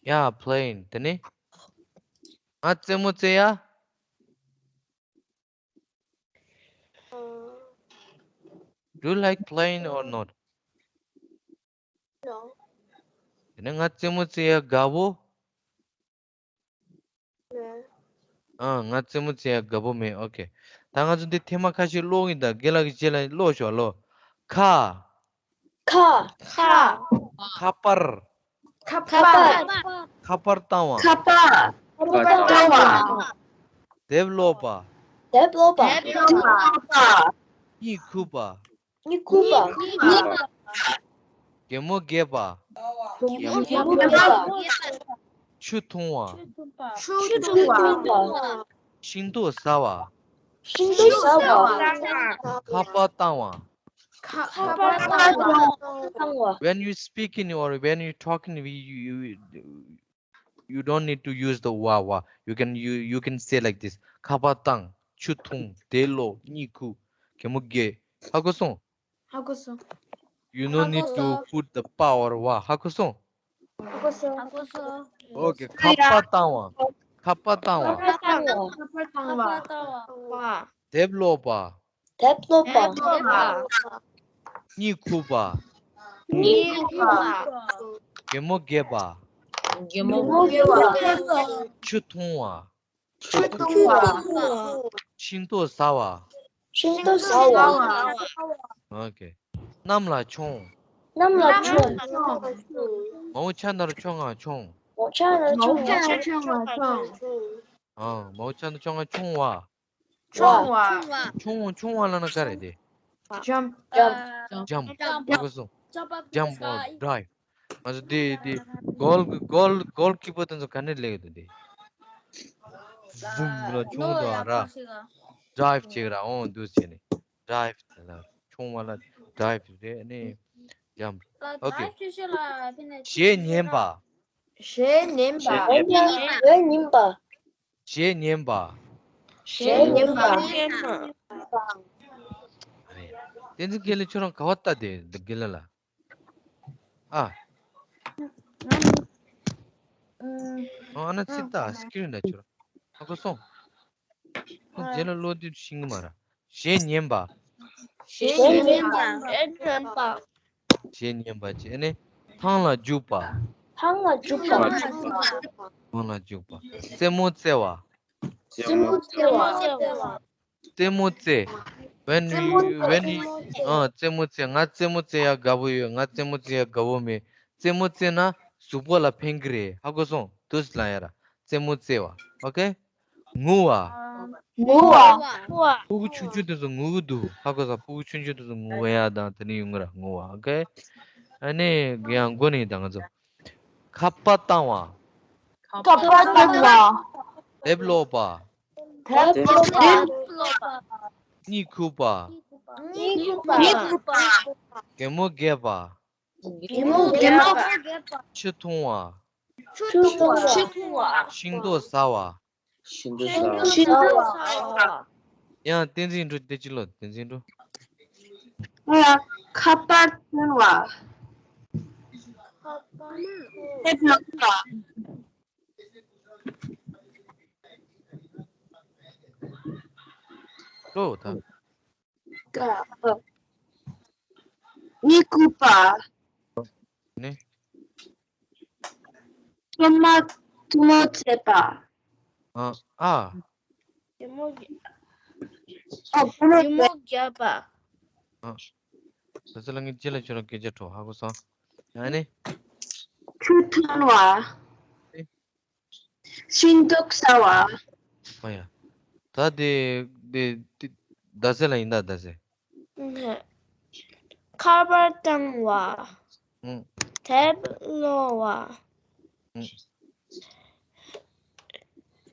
ཡ། ཡ་playing དེ་ནི། ང་རྩེད་མོ་རྩེ་ཡ། Do you like playing or not? No. དེ་ནས་ང་རྩེད་མོ་རྩེ་ཡ་དགའ་བོ། ཨ། ང་རྩེད་མོ་རྩེ་ཡ་དགའ་བོ་མེད། ཨོ་ཁེ། ད་ང་ཚོ་འདི་ཐེངས་མ་ཁ་ཤས་ཀློག་གིན་ད། རྒན་ལགས་ཀྱི་རྗེས་ལ་ཀློག་ཤོག་ལོ། ཁ། ཁ། ཁ། ཁ་པར། ཁ་པར། ཁ་པར་བཏང་བ། ཁ་པར། ཁ་པར་བཏང་བ། དེབ་ཀློག་པ། དེབ་ཀློག་པ། དེབ་ཀློག་པ། གཉིད་ཁུག་པ། གཉིད་ཁུག་པ། གཉིད་ཁུག་པ། གད་མོ་བགད་པ། གད་མོ་བགད་པ། ཆུ་འཐུང་བ། ཆུ་འཐུང་བ། ཤིང་ཏོག་ཟ་བ། ཤིང་ཏོག་ཟ་བ། ཁ་པར་བཏང་བ། ཁ་པར་བཏང་བ། When you speaking or when you talking, you, you, you don't need to use the བ་བ། You can, you, you can say like this. ཁ་པར་བཏང་། ཆུ་འཐུང་། དེབ་ཀློག་གཉིད་ཁུག་གད་མོ་བགད། ཧ་གོ་སོང་། ཧ་གོ་སོང་། You no need to put the པ་or བ། ཧ་གོ་སོང་། ཧ་གོ་སོང་། ཧ་གོ་སོང་། ཨོ་ཁེ། ཁ་པར་བཏང་བ། ཁ་པར་བཏང་བ། ཁ་པར་བཏང་བ། ཁ་པར་བཏང་བ། དེབ་ཀློག་པ། དེབ་ཀློག་པ། དེབ་ཀློག་པ། གཉིད་ཁུག་པ། གཉིད་ཁུག་པ། གད་མོ་བགད་པ། གད་མོ་བགད་པ། ཆུ་འཐུང་བ། ཆུ་འཐུང་བ། ཤིང་ཏོག་ཟ་བ། ཤིང་ཏོག་ཟ་བ། ཨོ་ཁེ། གནམ་ལ་མཆོང་། གནམ་ལ་མཆོང་། མའོ་ཆ་ན་རོ་མཆོང་ང་མཆོང་། མའོ་ཆ་ན་རོ་མཆོང་ང་མཆོང་། ཨ། མའོ་ཆ་ན་རོ་མཆོང་ང་མཆོང་བ། མཆོང་བ། མཆོང་བ། མཆོང་བ་ལབ་ན་ག་རེ་དེ། Jump. Jump. Jump. ཧ་གོ་སོང་། Jump or drive. ང་ཚོ་དེ་དེ་གོལ་གོལ་གོལ་ཀི་པར་དེ་ཚོ་ག་ནས་སླེབས་ཡོད་དེ། བུམ་ལ་མཆོང་དང་ར། Drive བྱེད་ར། འོང་འདུག་བྱས་ནས་drive དེ་ལ་མཆོང་བ་ལ་drive རེད། ཨ་ནི་jump. Okay. གཞས་ཉན་པ། གཞས་ཉན་པ། གཞས་ཉན་པ། གཞས་ཉན་པ། གཞས་ཉན་པ། བསྟན་འཛིན་དགེ་ལེགས། ཁྱོད་རང་ག་བ་ལྟ་དེ་དགེ་ལེགས་ལ། ཨ། ཨ་ན་ཚིག་ལྟ་སི་ཀི་རིན་ལ་ཁྱོད་རང་། ཧ་གོ་སོང་། ཁོང་རྗེས་ལ་ཀློག་དུས་ཤེས་ཀྱི་མ་རེད། གཞས་ཉན་པ། གཞས་ཉན་པ། གཞས་ཉན་པ། གཞས་ཉན་པ་བྱས་ནས་ཐང་ལ་རྒྱུག་པ། ཐང་ལ་རྒྱུག་པ། ཐང་ལ་རྒྱུག་པ། རྩེད་མོ་རྩེ་བ། རྩེད་མོ་རྩེ་བ། རྩེད་མོ་རྩེ། When you, when you ཨ། རྩེད་མོ་རྩེ། ང་རྩེད་མོ་རྩེ་ཡ་དགའ་པོ་ཡོད། ང་རྩེད་མོ་རྩེ་ཡ་དགའ་པོ་མེད། རྩེད་མོ་རྩེ་ན་གཟུགས་པོ་ལ་ཕན་གི་རེད། ཧ་གོ་སོང་། དུས་ལ་ཡ་ར་རྩེད་མོ་རྩེ་བ། ཨོ་ཁེ། ངུ་བ། ངུ་བ། ཕྲུ་གུ་ཆུང་ཆུང་དེ་ཚོ་ངུ་གི་འདུག་ཧ་གོ་སོང་། ཕྲུ་གུ་ཆུང་ཆུང་དེ་ཚོ་ངུ་བ་ཡ་དང་དེ་ནི་ཡོང་གི་ར། ངུ་བ། ཨོ་ཁེ། ཨ་ནི་ཡང་མགོ་ནས་ད་ང་ཚོ། ཁ་པར་བཏང་བ། ཁ་པར་བཏང་བ། དེབ་ཀློག་པ། དེབ་ཀློག་པ། གཉིད་ཁུག་པ། གཉིད་ཁུག་པ། གད་མོ་བགད་པ། གད་མོ་བགད་པ། ཆུ་འཐུང་བ། ཆུ་འཐུང་བ། ཤིང་ཏོག་ཟ་བ། ཤིང་ཏོག་ཟ་བ། ཤིང་ཏོག་ཟ་བ། ཡང་བསྟན་འཛིན་འགྲོ་བསྟན་འཛིན་འགྲོ། ཁ་པར་འཐེན་པ། དེབ་ཀློག་པ། ཀློག་ད། ཀ་གཉིད་ཁུག་པ། ནི། སོ་མ་ཐུང་ངུ་བྱེད་པ། ཨ། ཨ། རྒན་མོ། ཨ། རྒན་མོ། རྒན་མོ་བརྒྱབ་པ། ཨ། ད་ཚེ་ལ་ངས་ཅི་ལ་ཁྱོད་རང་སྐད་ཆ་དྲོ་ཧ་གོ་སོང་། ཡ་ནི། ཆུ་འཐུང་བ། ཤིང་ཏོག་ཟ་བ། ཨ་ཡ། ད་དེ་དེ་དེ་ད་ཚེ་ལ་ཡིན་ད་ད་ཚེ། ཁ་པར་བཏང་བ། ཨུ། དེབ་ཀློག་པ། ཨུ།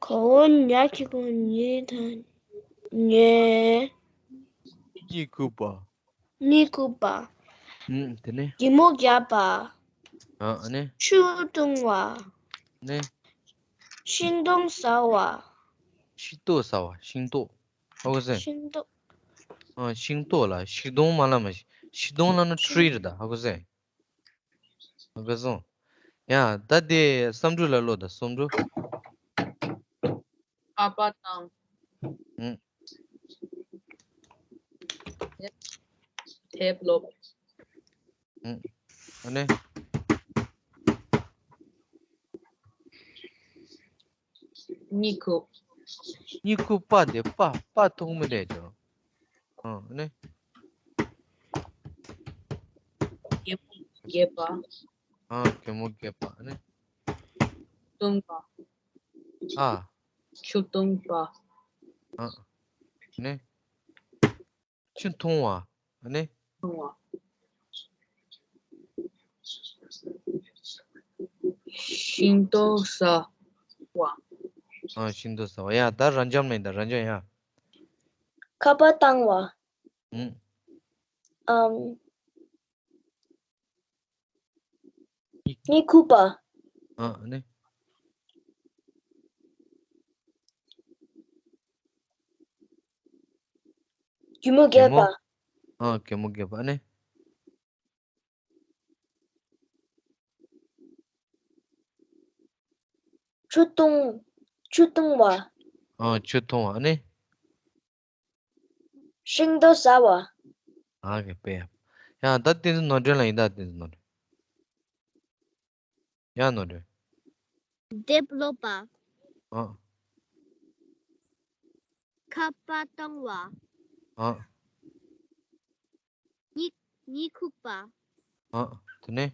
ཁོ་བོ་ཉལ་གྱི་ཁོ་ཉལ་དང་ཉལ། གཉིད་ཁུག་པ། གཉིད་ཁུག་པ། ཨུ། དེ་ནས། རྒན་མོ་བརྒྱབ་པ། ཨ་ཨ་ནི། ཆུ་འཐུང་བ། ནི། ཤིང་ཏོག་ཟ་བ། ཤིང་ཏོག་ཟ་བ། ཤིང་ཏོག་ཧ་གོ་སོང་། ཤིང་ཏོག་ཨ། ཤིང་ཏོག་ལ་ཤིང་སྡོང་མ་ལ་མ། ཤིང་སྡོང་ལ་ནི་ཤིང་ཊི་རི་རེད་ད། ཧ་གོ་སོང་། ཧ་གོ་སོང་། ཡ། ད་དེ་བསམ་འགྲུབ་ལ་ཀློག་ད། བསམ་འགྲུབ། ཁ་པར་བཏང་། ཨུ། དེབ་ཀློག་ཨུ། ཨ་ནི། གཉིད་ཁུག་གཉིད་ཁུག་པ་དེ་པ་པ་ཐུང་མི་རེད་ཀྱང་། ཨ་ནི། རྒན་མོ་བརྒྱབ་པ། ཨ། རྒན་མོ་བརྒྱབ་པ། ཨ་ནི། བཏུང་བ། ཨ། ཆུ་བཏུང་བ། ཨ། ཨ་ནི། ཆུ་འཐུང་བ། ཨ་ནི། འཐུང་བ། ཤིང་ཏོག་ཟ་བ། ཨ། ཤིང་ཏོག་ཟ་བ། ཡ། ད་རབ་འབྱམས་ལ་ཡིན་ད། རབ་འབྱམས་ཡ། ཁ་པར་བཏང་བ། ཨུ། ཨམ། གཉིད་ཁུག་པ། ཨ་ནི། རྒན་མོ་བརྒྱབ་པ། ཨ། རྒན་མོ་བརྒྱབ་པ། ཨ་ནི། ཆུ་འཐུང་། ཆུ་འཐུང་བ། ཨ། ཆུ་འཐུང་བ། ཨ་ནི། ཤིང་ཏོག་ཟ་བ། ཨ་གི་པས། ཡང་ད་བསྟན་འཛིན་ནོར་སྒྲོན་ལ་ཡིན་ད། བསྟན་འཛིན་ནོར་སྒྲོན། ཡང་ནོར་སྒྲོན། དེབ་ཀློག་པ། ཨ། ཁ་པར་བཏང་བ། ཨ། གཉིད། གཉིད་ཁུག་པ། ཨ། དེ་ནས།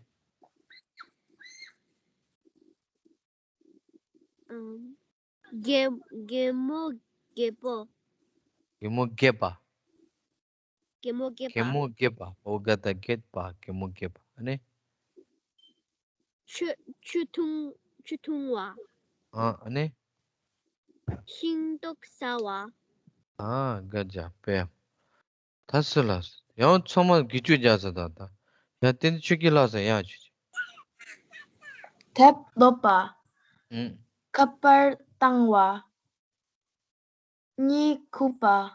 ཨམ། རྒན། རྒན་མོ་བརྒྱབ་པ། རྒན་མོ་བརྒྱབ་པ། རྒན་མོ་བརྒྱབ་པ། རྒན་མོ་བརྒྱབ་པ། ཨོ་དགའ་ད་བརྒྱབ་པ། རྒན་མོ་བརྒྱབ་པ། ཨ་ནི། ཆུ། ཆུ་འཐུང་། ཆུ་འཐུང་བ། ཨ། ཨ་ནི། ཤིང་ཏོག་ཟ་བ། ཨ། དགའ་བྱ་པས། ད་སུ་ལ། ཡང་ཚང་མ་དགེ་ཆོས་རྒྱག་ས་ད་ད། ཡང་བསྟན་འཛིན་ཆོས་སྐྱིད་ལགས་ས་ཡང་ཆོས་ཆོས། དེབ་ཀློག་པ། ཨུ། ཁ་པར་བཏང་བ། གཉིད་ཁུག་པ། ཨུ།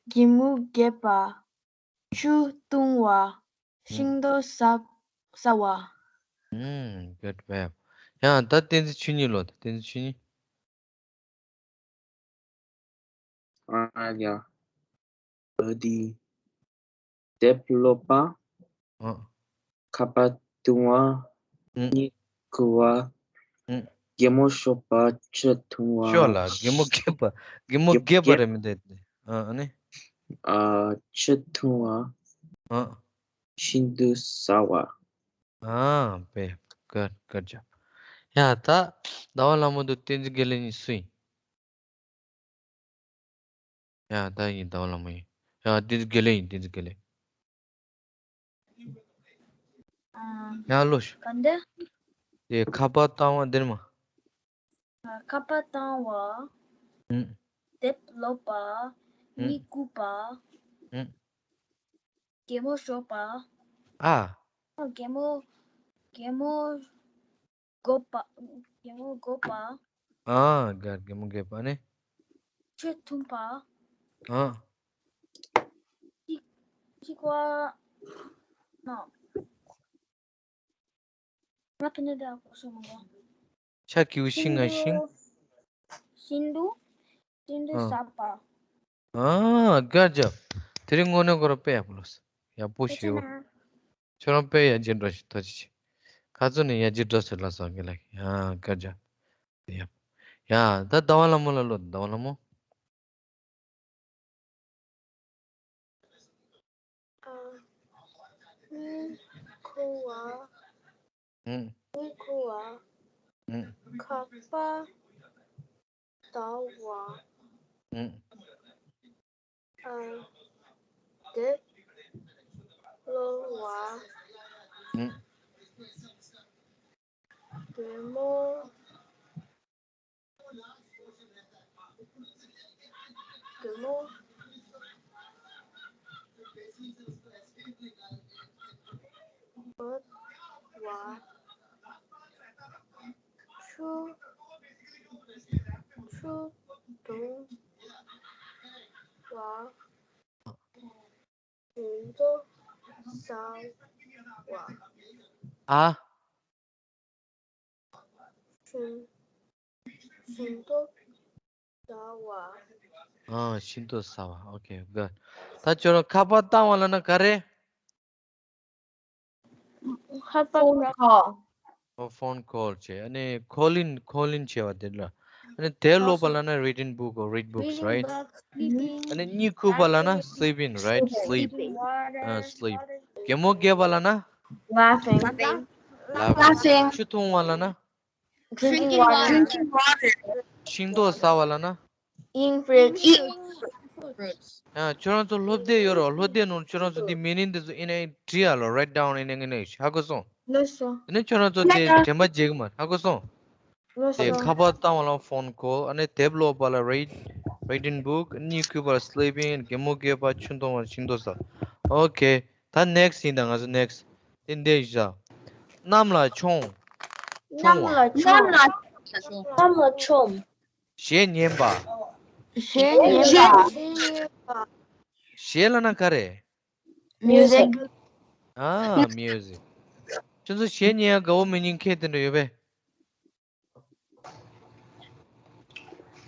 རྒན་མོ་བརྒྱབ་པ། ཆུ་འཐུང་བ། ཨུ། ཤིང་ཏོག་ཟ། ཟ་བ། ཨུ། good well། ཡང་ད་བསྟན་འཛིན་ཆོས་ཉིད་ལོ། ད་བསྟན་འཛིན་ཆོས་ཉིད། ཨ་ཡ། ཨ་དི། དེབ་ཀློག་པ། ཨ། ཁ་པར་བཏུང་བ། ཨུ། གཉིད་ཁུག་པ། ཨུ། རྒན་མོ་ཤོག་པ། ཆུ་འཐུང་བ། ཤོག་ལ་རྒན་མོ་བརྒྱབ་པ། རྒན་མོ་རྒན་བརྒྱབ་པ་རྒན་རེད་མི་འདུག་ཨ། ཨ་ནི། ཨ། ཆུ་འཐུང་བ། ཨ། ཤིང་ཏོག་ཟ་བ། ཨ། པས། good good job། ཡ་ད། ཟླ་བ་ལྷ་མོ་དང་བསྟན་འཛིན་དགེ་ལེགས་གཉིས་སུ་ཡིན། ཡ་ད་ཡིན། ཟླ་བ་ལྷ་མོ་ཡིན། ཡ་བསྟན་འཛིན་དགེ་ལེགས་ཡིན། བསྟན་འཛིན་དགེ་ལེགས། ཡ་ལོ་ཤོག་ག་འདི། དེ་ཁ་པར་བཏང་བ་འདིར་མ། ཁ་པར་བཏང་བ། ཨུ། དེབ་ཀློག་པ། ཨུ། གཉིད་ཁུག་པ། ཨུ། རྒན་མོ་ཤོག་པ། ཨ། རྒན་མོ། རྒན་མོ་བརྒྱབ་པ། རྒན་མོ་བརྒྱབ་པ། ཨ། རྒན་རྒན་མོ་བརྒྱབ་པ་ནི། ཆུ་འཐུང་པ། ཨ། ཅི། ཅི་གོ་ནོ། ང་ཕ་ནི་ད་གོ་སོང་མ་གོ། ཆ་ཁྱེའུ་ཤིང་ང་ཤིང་། ཤིང་ཏོག་ཤིང་ཏོག་ཨ། ཟ་བ། ཨ། good job། དེ་རིང་དངོས་གནས་ཁོ་རང་དཔེ་ཡག་པོ་ལོས། ཡག་པོ་ཞེ་བོ། ཁྱོད་རང་དཔེ་ཡག་ཅིག་འགྲོ་ཞིག་ཐོ་ཅི་ཅི། ཁ་ཚོ་ནས་ཡག་ཅིག་འགྲོ་ཟེར་ལ་སོང་གི་ལ། ཡ་སྐར་རྒྱག་ཡ། ཡ་ད་ཟླ་བ་ལྷ་མོ་ལ་ལོ། ཟླ་བ་ལྷ་མོ། ཨ། གཉིད་ཁུག་པ། ཨུམ། གཉིད་ཁུག་པ། ཨུམ། ཁ་པར་ལྟ་བ། ཨུམ། ཨ། དེབ་ཀློག་པ། ཨུམ། གད་མོ། གད་མོ་བག་པ། ཆུ། ཆུ་འཐུང་བ། ཤིང་ཏོག་ཟ་བ། ཨ། ཤིང་ཤིང་ཏོག་ཟ་བ། ཨ། ཤིང་ཏོག་ཟ་བ། Okay, good. ད་ཁྱོད་རང་ཁ་པར་བཏང་བ་ལབ་ན་ག་རེ། ཁ་པར། Phone call. ཨོ། phone call བྱས། ཨ་ནི་calling, calling བྱས་པ་དེ་ལ། ཨ་ནི་དེབ་ཀློག་པ་ལབ་ན་reading book or read books, right? ཨ་ནི་གཉིད་ཁུག་པ་ལབ་ན་sleeping, right? Sleep. ཨ། sleep. གད་མོ་བགད་པ་ལབ་ན། Laughing. Laughing. ཆུ་འཐུང་བ་ལབ་ན། Drinking water. ཤིང་ཏོག་ཟ་བ་ལབ་ན། Eating fruits. ཡ། ཁྱོད་རང་ཚོ་སློབ་དེབ་ཡོད་རོ། སློབ་དེབ་ནང་ཁྱོད་རང་ཚོ་འདི་མི་ནི་འདི་ཚོ་ཨིན་ནའི་བྲིས་ཡ་ལོ། Write down in English. ཧ་གོ་སོང་། ལགས་སོ། དེ་ནས་ཁྱོད་རང་ཚོ་དེ་དྲན་པ་བརྗེད་གི་མ། ཧ་གོ་སོང་། ལགས་སོ། དེ་ཁ་པར་བཏང་བ་ལ་phone call། ཨ་ནི་དེབ་ཀློག་པ་ལ་read, reading book. གཉིད་ཁུག་པ་ལ་sleeping. གད་མོ་བགད་པ། ཆུ་འཐུང་བ། ཤིང་ཏོག་ཟ། Okay. ད་next ཡིན་ད། ང་ཚོ་next དེ་འདི་བཞག་གནམ་ལ་མཆོང་། མཆོང་བ། གནམ་ལ་མཆོང་། གནམ་ལ་མཆོང་། གཞས་ཉན་པ། གཞས་ཉན་པ། གཞས་ལབ་ན་ག་རེ། Music. ཨ། music. ཁྱོད་ཚོ་གཞས་ཉན་ཡ་དགའ་བོ་མི་ཉན་མཁན་དེ་འདྲ་ཡོད་པས།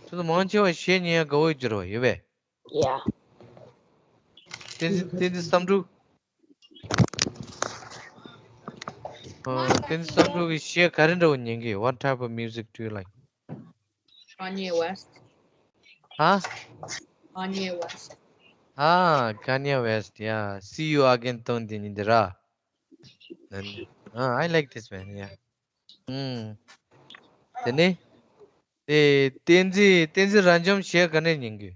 ཁྱོད་ཚོ་མང་ཆེ་བ་གཞས་ཉན་ཡ་དགའ་བོ་གྱུར་བ་ཡོད་པས། Yeah. བསྟན་འཛིན། བསྟན་འཛིན་བསམ་འགྲུབ། ཨ། བསྟན་འཛིན་བསམ་འགྲུབ་ཀྱིས་གཞས་ག་རེ་འདྲ་བོ་ཉན་གི། What type of music do you like? Kanye West. ཧ། Kanye West. ཨ། Kanye West. Yeah. See you again. དང་དེ་ཉིན་དེ་ར། ཨ། I like this man. Yeah. ཨུམ། དེ་ནས་དེ་བསྟན་འཛིན། བསྟན་འཛིན་རབ་འབྱམས་གཞས་ག་ནས་ཉན་གི།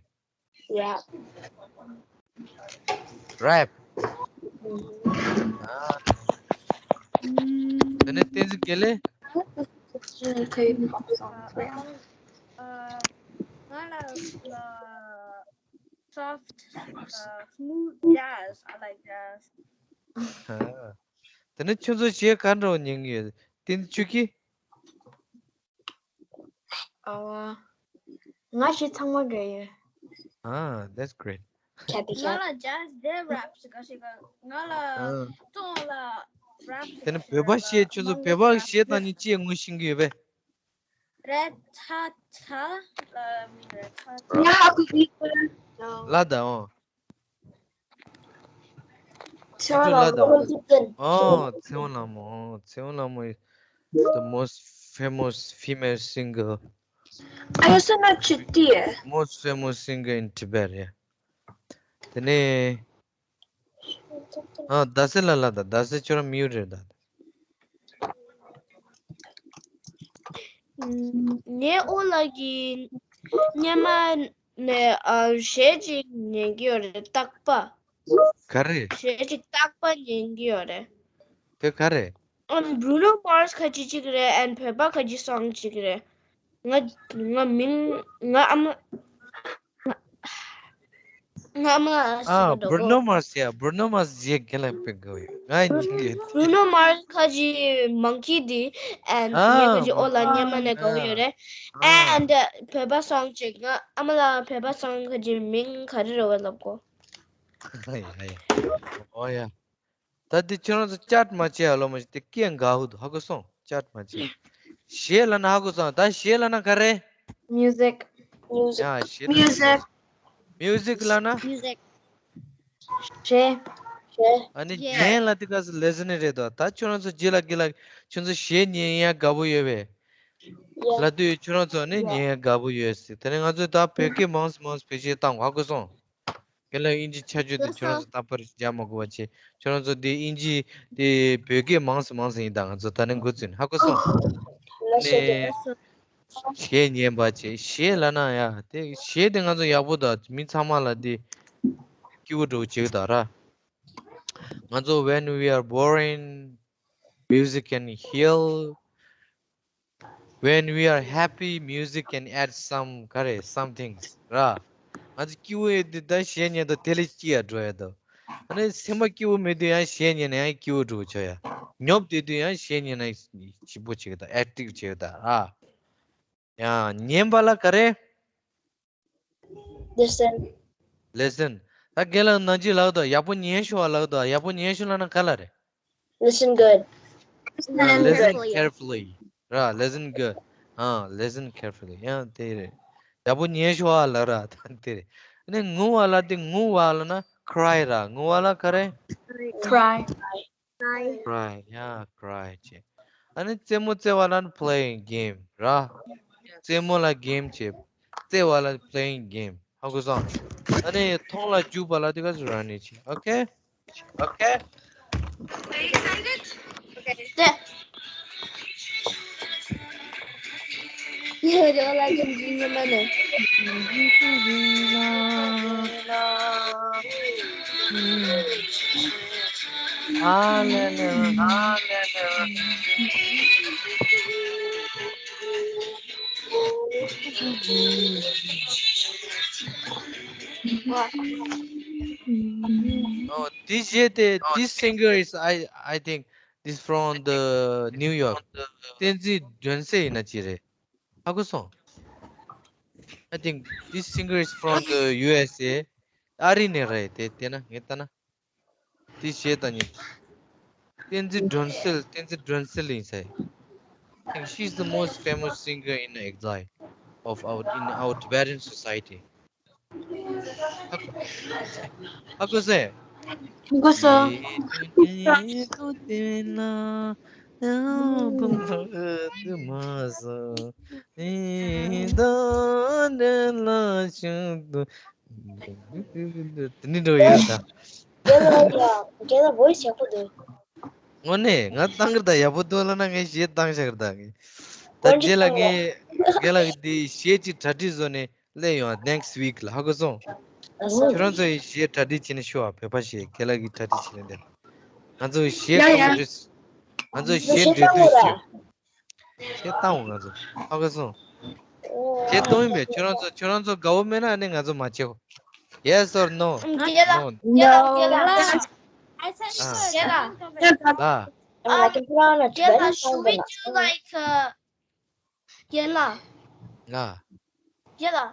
Yeah. Rap. ཨ། དེ་ནས་བསྟན་འཛིན་དགེ་ལེགས། ང་ལ་soft, uh, smooth jazz. I like jazz. ཨ། དེ་ནས་ཁྱོད་ཚོ་གཞས་ག་འདྲ་བོ་ཉན་གི་ཡོད། བསྟན་འཛིན་ཁྱོད་ཀྱིས། ཨ། ང་གཞས་ཚང་མ་དགའ་ཡོད། ཨ། That's great. ང་ལ་jazz དེ་rap ཟེར་ག་ཞིག་ང་ལ། ཨ། ཏོང་ལ་rap དེ་ནས་བོད་པ་གཞས། ཁྱོད་ཚོ་བོད་པ་གཞས་དང་ནི་ཅི་ངོ་ཤེས་ཀྱི་ཡོད་པས། རེད་ཐ་ཐ་ལ་མི་རེད་ཐ་ཐ། ང་ཧ་གོ་གི། ལ་དང་། ཚེ་དབང་ལྷ་མོ། ཨོ། ཚེ་དབང་ལྷ་མོ། ཨོ། ཚེ་དབང་ལྷ་མོ is the most famous female singer. I also know Chittiya. Most famous singer in Tibet, yeah. དེ་ནས་ཨ། ཟླ་ཟེར་ལ་ལ་ད། ཟླ་ཟེར་ཁྱོད་རང་mute རེད་ད། ངའི་ཨོ་ལགས་ཀྱིས་སྔོན་མ་ནས་ཨ་གཞས་ཅིག་ཉན་གྱི་ཡོད་རེད། རྟག་པ། ག་རེ། གཞས་ཅིག་རྟག་པ་ཉན་གྱི་ཡོད་རེད། དེ་ག་རེ། ཨམ། Bruno Mars ཁ་ཅིག་ཅིག་རེད། and བོད་པ་ཁ་ཅིག་སོང་ཅིག་རེད། ང་ང་མིང་ང་ཨ་མ་ང་ང་ཨ་མ་ལགས་ཨ། ཟེར་གི་འདུག Bruno Mars ཡ། Bruno Mars གཞས་རྒན་ལགས་དཔེ་དགའ་བོ་ཡོད། ང་ཉན་གི་ཡོད། Bruno Mars ཁ་ཅིག་monkey དེ། and ཨ། ངའི་ཁ་ཅིག་ཨོ་ལགས་སྔོན་མ་ནས་དགའ་བོ་ཡོད་རེད། ཨ། and བོད་པ་སོང་ཅིག་ང་ཨ་མ་ལགས་བོད་པ་སོང་ཁ་ཅིག་མིང་ག་རེ་རེད་བ་ལབ་གོ། ཨ་ཡ་ཨ་ཡ། ཨོ་ཡ། ད་འདི་ཁྱོད་རང་ཚོ་ཅཊ་མ་བྱེད་ཡ་ལོ། མ་གཞི་དེ་སྐད་འགག་འུ་འདུག་ཧ་གོ་སོང་། ཅཊ་མ་བྱེད། གཞས་ལབ་ན་ཧ་གོ་སོང་། ད་གཞས་ལབ་ན་ག་རེ། Music. Music. ཡ། གཞས་ལབ་ན། Music. Music ལབ་ན། Music. རེད། རེད། ཨ་ནི་Yeah. ཉན་ལབ་དུས་སྐབས་སུ་listen རེད་དོ། ད་ཁྱོད་རང་ཚོ་རྗེས་ལ་དགེ་ལགས་ཁྱོད་ཚོ་གཞས་ཉན་ཡ་དགའ་པོ་ཡོད་པས། Yeah. ལབ་དུས་ཁྱོད་རང་ཚོ་ནི་ཉན་ཡ་དགའ་པོ་ཡོད་ཟེར། དེ་ནས་ང་ཚོས་ད་བོད་སྐད་མང་སུ་མང་སུ་བེད་སྤྱོད་བཏང་བ། ཧ་གོ་སོང་། དགེ་ལགས་དབྱིན་ཇི་ཆ་རྒྱུས་དེ་ཁྱོད་རང་ཚོ་རྟག་པར་རྒྱག་མ་དགོས་པ་བྱས། ཁྱོད་རང་ཚོ་དེ་དབྱིན་ཇི་དེ་བོད་སྐད་མང་སུ་མང་སུ་ཡིན། ད་ང་ཚོ་ད་ནི་འགོ་བཙུགས་ནས། ཧ་གོ་སོང་། ལ་ཤེས་ནས་གཞས་ཉན་པ་བྱས། གཞས་ལབ་ན་ཡ་དེ་གཞས་དེ་ང་ཚོ་ཡག་པོ་དང་མི་ཚང་མ་ལ་དེ་སྐྱིད་པོ་འགྲོ་བྱེད་ཀྱི་འདུག་ར། ང་ཚོ་when we are boring, music can heal. When we are happy, music can add some ག་རེ་some things ར། ང་ཚོ་སྐྱིད་པོ་ཡོད་དུས་ད་གཞས་ཉན་དུས་དེ་ལས་སྐྱིད་ཡ་འགྲོ་ཡ་འདུག་ཨ་ནི་སེམས་པ་སྐྱིད་པོ་མེད་དུས་ཡང་གཞས་ཉན་ན་ཡང་སྐྱིད་པོ་འགྲོ་ཆོག་ཡ། ཉོབ་བསྡད་དུས་ཡང་གཞས་ཉན་ན་ཞིབ་པོ་བྱེད་ཀྱི་འདུག active བྱེད་ཀྱི་འདུག་ར། ཡང་ཉན་པ་ལ་ག་རེ། Listen. Listen. ད་རྒན་ལགས་ནང་ཆོས་ལབ་དོ། ཡག་པོ་ཉན་ཤོག་ཨ་ལབ་དོ། ཡག་པོ་ཉན་ཤོག་ལབ་ན་ག་ལ་རེད། Listen good. ཡང་listen Carefully. carefully ར། listen good. ཨ་listen carefully. ཡང་དེ་རེད། ཡག་པོ་ཉན་ཤོག་ཨ་ལབ་ར། ད་དེ་རེད། ཨ་ནི་ངུ་བ་ལ་དེ་ངུ་བ་ལབ་ན་cry ར། ངུ་བ་ལ་ག་རེ། Cry. cry. ཡང་cry བྱེད། ཨ་ནི་རྩེད་མོ་རྩེ་བ་ལ་playing game ར། རྩེད་མོ་ལ་game བྱེད། རྩེ་བ་ལ་playing game. ཧ་གོ་སོང་། ཨ་ནི་མཐོང་ལ་རྒྱུག་པ་ལ་དེ་ག་running བྱེད། okay? okay? Yeah, they all like him in the money. Oh, this year, the, this singer is, I, I think, this from the New York. བསྟན་འཛིན་སྒྲོན་གསལ་ཡིན་ན་ཅི་རེད། ཧ་གོ་སོང་། I think this singer is from the U S A. ཨ་རི་ནས་རེད་དེ། དེ་ན་ངས་ལྟ་ན། དེ་གཞས་བཏང་ཉིན། བསྟན་འཛིན་སྒྲོན་གསལ། བསྟན་འཛིན་སྒྲོན་གསལ་ཡིན་ས་ཡིན། I think she's the most famous singer in exile of our, in our Tibetan society. ཧ་གོ་སོང་། གོ་སོང་། དེ་ནི་འགྲོ་ཡོད་ད། རྒན་ལགས་ཡ། རྒན་ལགས་voice ཡག་པོ་འདུག་དངོས་གནས་ང་བཏང་གི་ད། ཡག་པོ་འདུག་ལབ་ན་ངས་གཞས་བཏང་བཞག་གི་ད། ངས་ད་རྗེས་ལ་ངས་རྒན་ལགས་ཀྱི་དེ་གཞས་ཅིག་གྲ་སྒྲིག་བཟོས་ནས་སླེབས་ཡོང་next week ལ། ཧ་གོ་སོང་། ཁྱོད་རང་ཚོ་ཡི་གཞས་གྲ་སྒྲིག་བྱས་ནས་ཤོག་ཨ། བོད་པ་གཞས། རྒན་ལགས་ཀྱི་གྲ་སྒྲིག་བྱས་ནས་བསྡད། ང་ཚོ་གཞས་ཡ་ཡ། གང་འདྲ། ང་ཚོ་གཞས་འབྲི་དུས་གཞས། གཞས་བཏང་འོང་། ང་ཚོ་ཧ་གོ་སོང་། གཞས་གཏོང་ཡིན་པས། ཁྱོད་རང་ཚོ་ཁྱོད་རང་ཚོ་དགའ་བོ་མེད་ན་ཨ་ནི་ང་ཚོ་མ་བྱེད། Yes or no? རྒན་ལགས། No. རྒན་ལགས། རྒན་ལགས། I said Ah. first. རྒན་ལགས། I'm like, if you want to རྒན་ལགས། Should we do like uh, རྒན་ལགས། ལ། རྒན་ལགས།